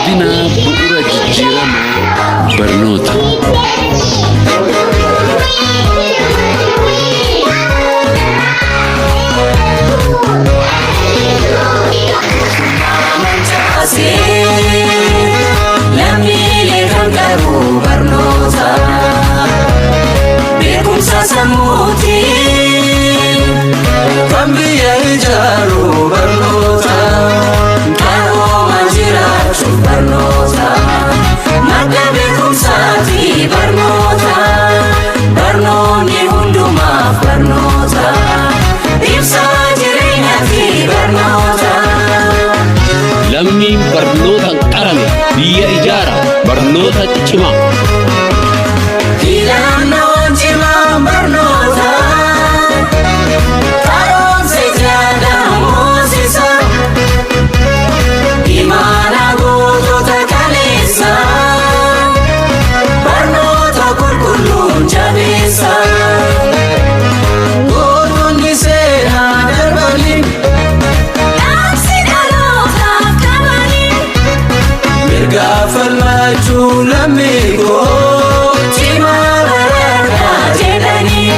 guddinaa, bu'uura jijjiiramaa barnoota. Lammiilee kan qabu barnoota beekumsa sammuutiin Kan biyya ijaaru barnoota. Qarooma jiraachuuf barnoota madda beekumsaati barnoota barnoonni hundumaaf barnoota ibsaa jireenyaati barnoota. Lammiin barnootaan qarame biyya ijaara. Barnoota cimaa. Filannoon cimaan barnoota qaroomsa ijaadhaan moosisa imaana gootota kaleessa barnoota qulqulluun jabeessa. Gootonni seenaa darbanii Dhaamsi dhalootaaf qabanii mirga falmachuu lammii koo. Cimaa baradhaa jedhanii.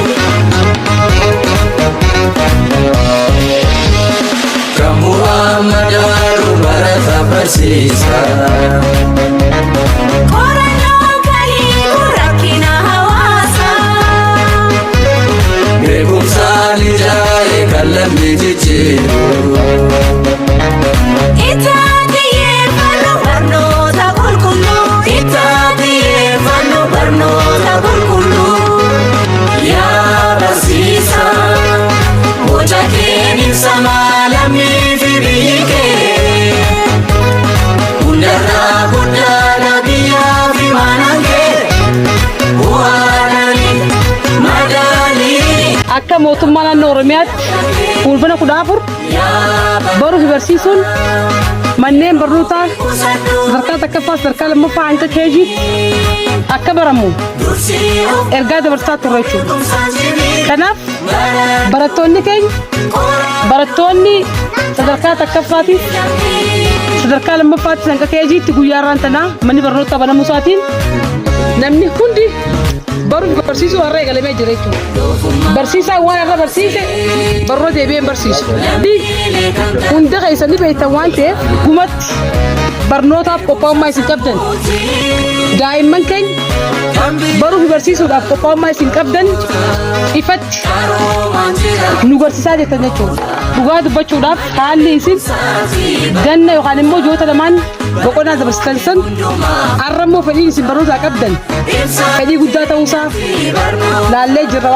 Kan bu'aa madaalu barata barsiisa. Qorannoo kahii rakkina hawaasaa. Beekumsaan ijaare kan lammii jijjiiru. Itti xiyyeeffannu barnoota qulqulluu. Itti xiyyeeffannu barnoota qulqulluu. Yaa barsiisaa, boca keen ibsamaa lammii fi biyyi kee. Hundarraa guddaadha biyyaa fi manaan kee. Bu'aadhaan madaalii. Akka mootummaa naannoo Oromiyaatti Fulbaana 14 baruu fi barsiisuun manneen barnootaa sadarkaa takkaffaa, sadarkaa lammaffaa hanga keejiitti akka baramu ergaa dabarsaa turre jechuudha. Kanaaf barattoonni keenya, barattoonni sadarkaa takkaffaatiif sadarkaa lammaffaattis hanga keejiitti, guyyaa irraan tanaa manni barnootaa banamuu isaatiin namni hundi baruu fi barsiisuu har'a eegalamee jira jechuudha. Barsiisaan waan irra barsiise barroo deebi'ee hin barsiisu. Hunda keessanii beektan waan ta'eef, gumatti barnootaaf qophaa'ummaa isin qabdan, daa'imman keenya baruu fi barsiisuudhaaf qophaa'ummaa isin qabdan ifatti nu barsiisaa jirtan jechuudha. Dhugaa dubbachuudhaaf, haalli isin ganna yookaan immoo ji'oota lamaan boqonnaa dabarsitan san, har'a immoo fedhiin isin barnootaa qabdan fedhii guddaa ta'uusaa laallee jirra.